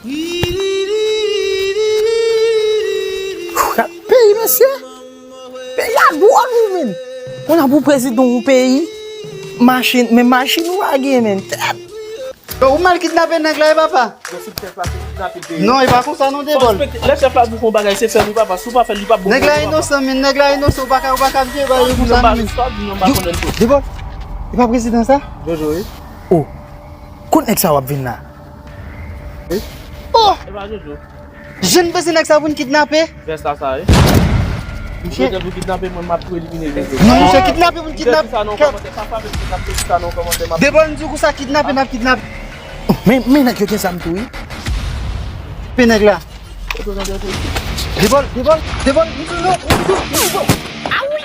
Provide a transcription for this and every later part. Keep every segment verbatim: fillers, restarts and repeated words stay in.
Peyi, mesye. Peyi a dwòl, wi, menn. Kounye a pou prezidan yon peyi, machin, men machin ou pa gen, menn. Tèt. Yo, ou mal kidnape nèg la, e papa? Yo, si chèf la te kidnape de... Non, e pa konsa non, Debòl. Lè chèf la di w fè yon bagay, se fè l wi, papa. Si w pa fè l, li p ap bon pou ou, papa. Nèg la inosan, menn, nèg la inosan, ou pa ka, ou pa ka vye ba li konsa non, menn. Debòl, e pa prezidan sa? Jojo, wi. Oh, kot nèg sa w ap vin la? Oh! E pa Jojo. Jan n panse nèg sa pou n kidnape? Vès la sa, wi. Misye. Misye pou kidnape mwen, m ap tou elimine Jojo. Non, misye kidnape pou n kidnape. Di sa nan kòmantè, pa frape m, kidnape, di sa nan kòmantè, m ap... Debòl, m di w konsa, kidnape, n ap kidnape. Men, men nèg yo gen zam tou, wi. Pe nèg la. Debòl, Debòl, Debòl, m di w non, m di w, m di w. Ah wi!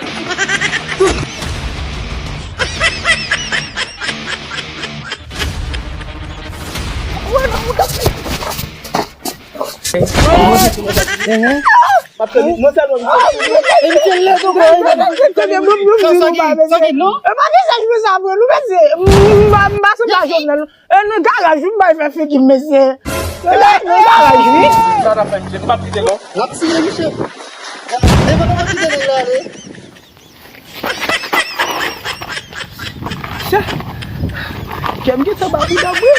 E nan garaj wi, m bay fè figi m, mesye. E nan garaj wi. L ap tiye misye. Debòl, ap kite nèg la ale. Kè m gentan ba bouda m wi.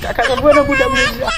Kaka nan bouda m jodi a.